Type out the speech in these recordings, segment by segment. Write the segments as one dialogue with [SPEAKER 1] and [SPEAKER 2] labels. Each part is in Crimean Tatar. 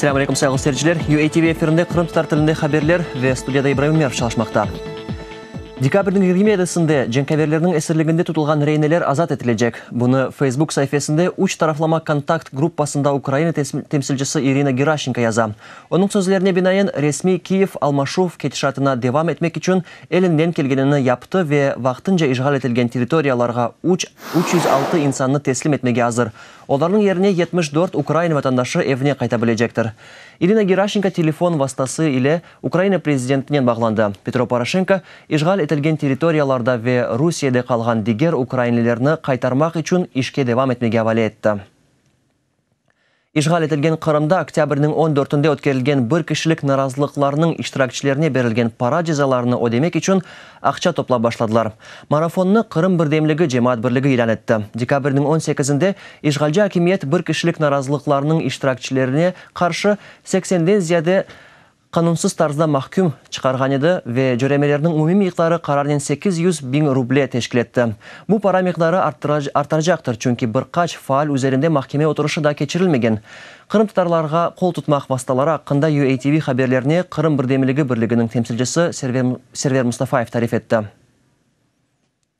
[SPEAKER 1] Selâm aleyküm, sayğılı seyirciler! UATV efirinde qırımtatar tilinde haberler ve studiyada İbraim Ümerov çalışmaqta. Dekabrniñ 27-sinde cenkâverlerniñ esirliginde tutulğan reineler azat etilecek. Bunı Facebook saifesinde üç taraflama kontakt gruppasında Ukraina temsilcisi İrina Geraşenko yaza. Onıñ sözlerine binaen, resmiy Kiyev almaşuv ketişatına devam etmek içün elinden kelgenini yaptı ve vaqtınca işğal etilgen territoriyalarğa 306 insannı teslim etmege azır. Olarnıñ yerine 74 Ukraina vatandaşı evine qayta bilecektir. İrina Geraşenko telefon vastası ile Ukraina prezidentinen bağlandı. Petro Poroşenko, işğal etilgen territoriyalarda ve Rusiyede qalğan diger ukrainlilerni qaytarmaq içün işke devam etmege avale etti. İşğal etilgen Qırımda oktâbrniñ on dörtünde ötkerilgen bir kişilik narazılıqlarnıñ iştirakçilerine berilgen para cezalarını ödemek içün aqça toplap başladılar. Marafonnı Qırım birdemligi cemaat birligi ilân etti. Dekabrniñ on sekizinde işğalci akimiyet bir kişilik narazılıqlarnıñ iştirakçilerine qarşı seksenden ziyade qanunsız tarzda mahküm çıqarğan edi ve cöremelerniñ umumiy miqdarı qararnen 800 biñ ruble teşkil etti. Bu para miqdarı artacaqtır, çünki bir qaç faal üzerinde mahkeme oturışı da keçirilmegen. Qırımtatarlarğa qol tutmaq vastaları aqqında UATV haberlerine Qırım birdemligi birliginiñ temsilcisi Server Mustafayev tarif etti.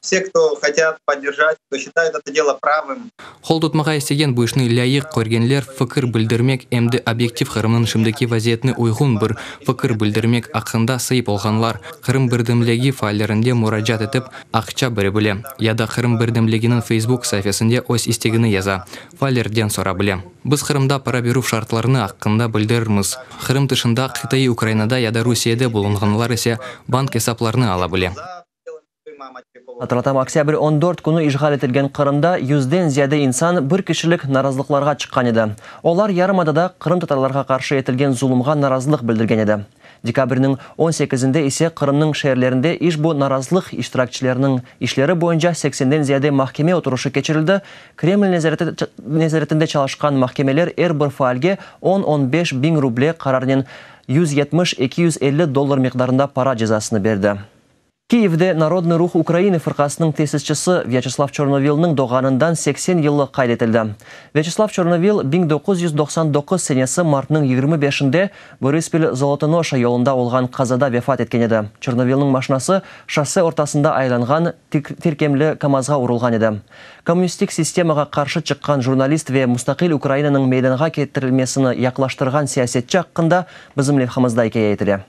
[SPEAKER 2] Все, кто хотят поддержать, кто считает это дело правым.
[SPEAKER 3] Qol tutmağa istegen bu işni lâyıq körgenler fikir bildirmek em de obyektiv Qırımnıñ şimdiki vaziyetine uyğun bir fikir bildirmek aqqına saip olğanlar Qırım birdemligi faallerine muracaat etip aqça bere bile ya da Qırım birdemliginiñ Facebook saifesinde öz istegini yaza faallerden sora bile. Biz Qırımda para berüv şartlarını aqqında bildirimiz. Qırım tışında qıtaiy Ukrainada ya da Rusiyede bulunğanlar ise bank esaplarını ala bile.
[SPEAKER 1] Hatırlatam, oktâbr 14 künü işğal etilgen Qırımda yüzden ziyade insan bir kişilik narazılıqlarğa çıqqan edi. Olar yarımadada qırımtatarlarğa qarşı etilgen zulumğa narazılıq bildirgen edi. Dekabrniñ 18-inde ise Qırımnıñ şeerlerinde işbu narazılıq iştirakçileriniñ işleri boyunca 80-den ziyade mahkeme oturışı keçirildi. Kreml nezaretinde çalışqan mahkemeler er bir faalge 10-15 biñ ruble qararnen 170-250 dollar miqdarında para cezasını berdi. Kiyevde Narodnıy Ruh Ukrainı fırqasınıñ tesisçisi Vyaçeslav Çornovilniñ doğğanından 80 yılı qayd etildi. Vyaçeslav Çornovil 1999 senesi martnıñ 25-nde Borispil Zolotonoşa yolunda olğan qazada vefat etken edi. Çornovilniñ maşinası şosse ortasında aylanğan tirkemli KAMAZğa urulğan edi. Kommunistik sistemağa qarşı çıqqan jurnalist ve mustaqil Ukrainanıñ meydanğa ketirilmesini yaqlaştırğan siyasetçi aqqında bizim levhamızda ikâye etile.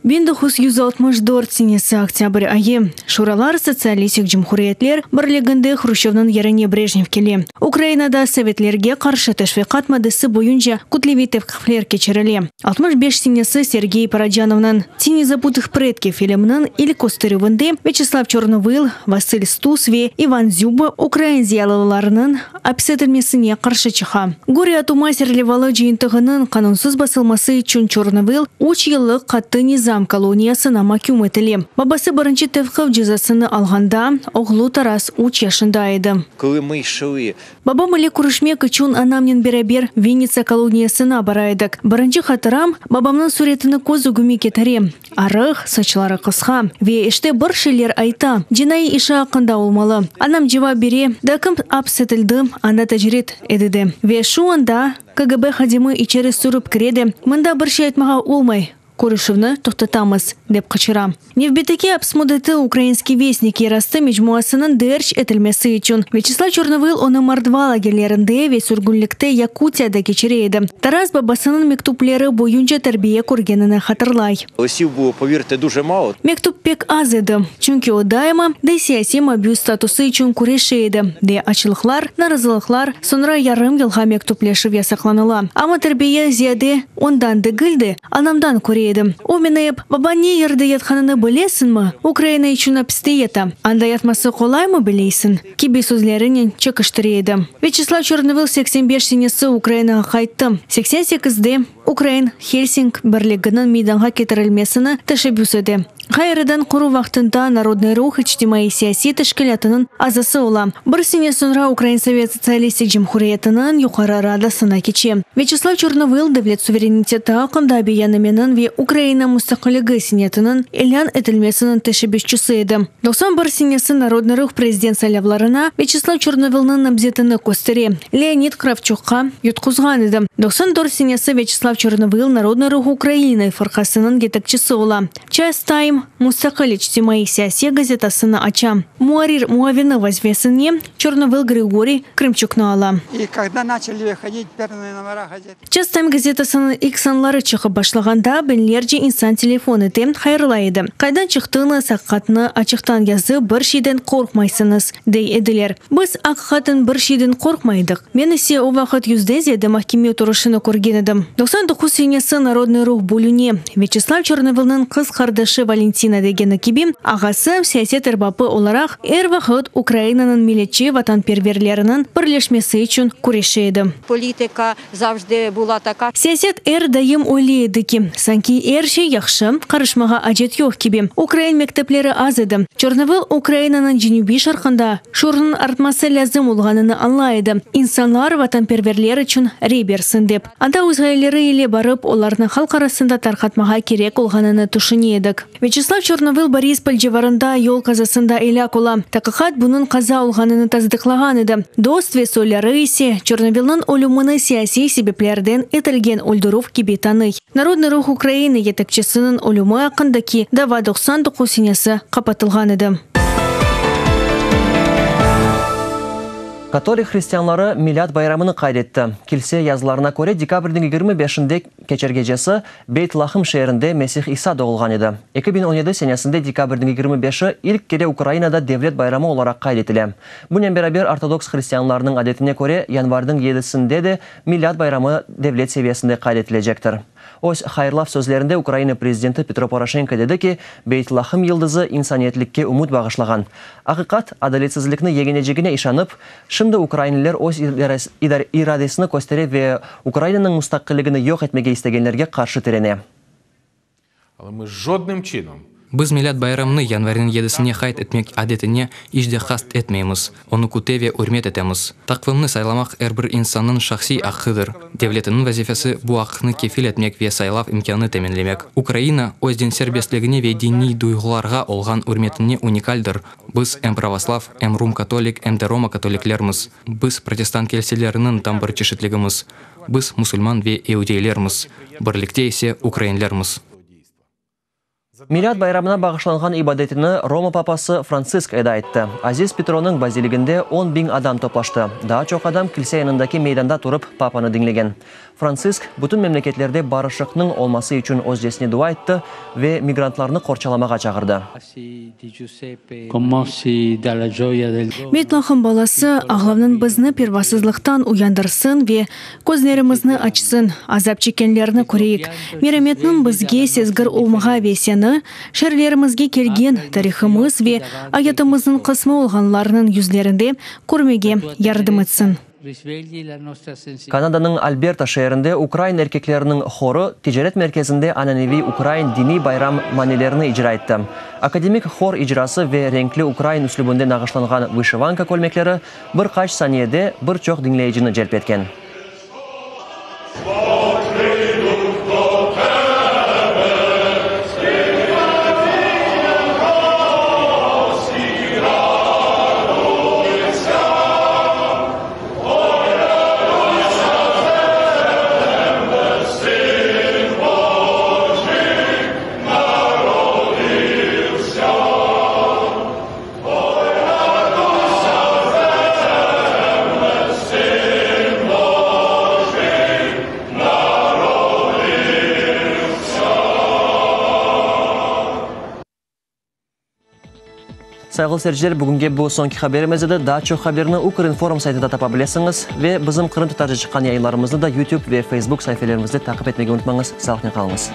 [SPEAKER 4] 1964 senesi oktâbr ayı. Şuralar Sotsialistik Cumhuriyetler Birliginde Hruşçövniñ yerine Brejnev kele. Ukrainada sovetlerge qarşı teşviqat maddesi boyunca kütleviy tevqifler keçirile. 65 senesi Sergey Paracanovnıñ Тени забытых предков filminiñ ilk kösterüvinde Vyaçeslav Çornovıl, Vasıl Stus ve İvan Dzüba ukrain ziyalılarınıñ apis etilmesine qarşı çıqa. Горе от ума serlevalı cıyıntığınıñ qanunsız basılması içün Çornovıl 3 yıllıq qattı nizam koloniyasına mahküm etile. Babası birinci tevqif cezasını alğanda, oğlu Taras 3 yaşında edi.
[SPEAKER 5] Коли ми йшли
[SPEAKER 4] Babam ile körüşmek içün anamnen beraber Vinnitsa koloniyasına bara edik. Birinci hatıram, babamnıñ suretini köz ögüme ketirem. Arıq, saçları qısqa ve işte bir şeyler ayta, cinaiy işi aqqında olmalı. Anam cevap bere, da kim apis etildi, anda tecrit edi de. Ve şu anda KGB hadimi içeri sürip kire de, mında bir şey aytmağa olmay, körüşüvni toqtatamız, dep qıçıra. Nevbetteki apis müddeti Ukrainskiy vestnik yerastı mecmuasınıñ derc etilmesi içün. Vyaçeslav Çornovıl onı mordva lagerlerinde ve sürgünlikte Yakutiyada keçire edi. Taras babasınıñ mektüpleri boyunca terbiye körgenini hatırlay.
[SPEAKER 5] Листів було, повірте, дуже мало.
[SPEAKER 4] Mektüp pek az edi, çünki o daima de siyasiy mabüs statusı içün küreşe edi, de açlıqlar, narazılıqlar, soñra yarım yılğa mektüpleşüv yasaqlanıla. Amma terbiye ziyade ondan degil de, anamdan köre edim. O meni ep, babañ ne yerde yatqanını bilesiñmi? Ukraina içün apiste yata. Anda yatması qolaymı bileysiñ? Kibi sözlerinen çekiştire edi. Vyaçeslav Çornovıl 85 senesi Ukrainağa qayttı. 88-de. Ukrain Helsink birliginiñ meydanğa ketirilmesini teşebbüs ete. Ğayrıdan quruv vaqtında Narodnıy ruh içtimaiy-siyasiy teşkilâtınıñ azası ola. Bir sene soñra Ukrain Sovet Sotsialistik Cumhuriyetiniñ Yuqarı Radasına keçe. Vyaçeslav Çornovıl devlet suvereniteti aqqında beyannameniñ ve Ukraina mustaqilligi senetiniñ ilân etilmesiniñ teşebbüsçisi edi. 91 senesi Narodnıy ruh prezident saylavlarına Vyaçeslav Çornovılnıñ namzetini köstere, Leonid Kravçukqa yutquzğan edi. 94 senesi Vyaçeslav Çornovıl Narodnıy ruh Ukrainı fırqasınıñ yetekçisi ola. Ças Taym mustaqil içtimaiy-siyasiy gazetasını aça. Muarrir muavini vazifesine Çornovıl Grigoriy Krımçuknı ala. Ças Taym gazetasınıñ ilk sanları çıqıp başlağanda biñlerce insan telefon ete, hayırlay edi. Qaydan çıqtıñız, aqiqatnı açıqtan yazıp, bir şeyden qorqmaysıñız, dey ediler. Biz aqiqaten bir şeyden qorqmay edik. Men ise o vaqıt yüzden ziyade mahkeme oturışını körgen edim. 99 senesi Narodnıy ruh bölüne. Vyaçeslav Çornovılnıñ qız qardaşı Valentina degeni kibi, ağası, siyaset erbapı olaraq, er vaqıt Ukrainanıñ milletçi vatanperverleriniñ birleşmesi içün küreşe edi.
[SPEAKER 6] Politika zavjdı bula taka.
[SPEAKER 4] Siyaset er daim öyle edi ki, sanki er şey yahşı, qarışmağa acet yoq kibi. Ukrain mektepleri az edi. Çornovıl Ukrainanıñ cenübiy-şarqında şuurnıñ artması lâzim olğanını añlay edi, insanlar vatanperverler içün rey bersin dep. Anda öz ğayeleri ile barıp, olarnı halq arasında tarqatmağa kerek olğanını tüşüne edik. Vyaçeslav Çornovıl Borispol civarında yol qazasında elâk ola. Taqiqat bunıñ qaza olğanını tasdıqlağan edi. Dost ve soyları ise Çornovilniñ ölümini siyasiy sebeplerden etilgen öldürüv kibi tanıy. Narodnıy ruh Ukrainı yetekçisiniñ ölümi aqqındaki dava 99 senesi qapatılğan edi.
[SPEAKER 1] Katolik hristianları Milât bayramını qayd etti. Kilse yazılarına köre, dekabrniñ yigirmi beşinde keçer gecesi Beyt-Lahım şeerinde Mesih İsa doğulğan edi. 2017 senesinde dekabrniñ yigirmi beşi ilk kere Ukrainada devlet bayramı olaraq qayd etile. Bunen beraber, ortodoks hristianlarınıñ adetine köre, yanvarniñ yedisinde de Milât bayramı devlet seviyesinde qayd etilecektir. Öz hayırlav sözlerinde Ukraina prezidenti Petro Poroşenko dedi ki, Beyt-Lahım yıldızı insaniyetlikke ümüt bağışlağan. Aqiqat, adaletsizlikni yeñenecegine işanıp, şimdi ukrainliler öz iradesini köstere ve Ukrainanıñ mustaqilligini yoq etmege istegenlerge qarşı tirene.
[SPEAKER 3] Biz Milât bayramını yanvarniñ yedisine qayd etmek adetine iç de qast etmeymiz, onı küte ve ürmet etemiz. Taqvimni saylamaq er bir insannıñ şahsiy aqqıdır. Devletiniñ vazifesi bu aqnı kefil etmek ve saylav imkânını teminlemek. Ukraina, öz din serbestligine ve diniy duyğularğa olğan ürmetine unikaldır. Biz em pravoslav, em rum-katolik, em de roma-katoliklermiz. Biz protestant kilseleriniñ tam bir çeşitligimiz. Biz musulman ve eudeylermiz. Birlikte ise ukrainlermiz.
[SPEAKER 1] Milât bayramına bağışlanğan ibadetini Roma papası Frantsisk eda etti. Aziz Petronıñ baziliginde on biñ adam toplaştı. Daa çoq adam kilse yanındaki meydanda turıp, papanı diñlegen. Frantsisk, bütün memleketlerde barışıqnıñ olması içün özcesine dua etti ve migrantlarnı qorçalamağa çağırdı.
[SPEAKER 4] Beytlahım balası, ağlavnıñ bizni pervasızlıqtan uyandırsın ve közlerimizni açsın, azap çekkenlerni köreyik. Merametniñ bizge sezgir olmağa ve seni, şerlerimizge kelgen, tarihımız ve ayatımıznıñ qısmı olğanlarnıñ yüzlerinde körmege yardım etsin.
[SPEAKER 1] Kanadanıñ Alberta şeerinde ukrain erkekleriniñ horu ticaret merkezinde ananeviy ukrain diniy bayram manelerini icra etti. Akademik hor icrası ve renkli ukrain üslübinde nağışlanğan vışivanka kölmekleri bir qaç saniyede bir çoq diñleyicini celp etken. Sayğılı seyirciler, bugünge bu soñki haberimiz edi. Daa çoq haberni Ukrinform saytında tapa bilesiñiz ve bizim qırımtatarca çıqqan yayınlarımıznı da YouTube ve Facebook saifelerimizde taqip etmege unutmañız. Sağlıqnen qalıñız.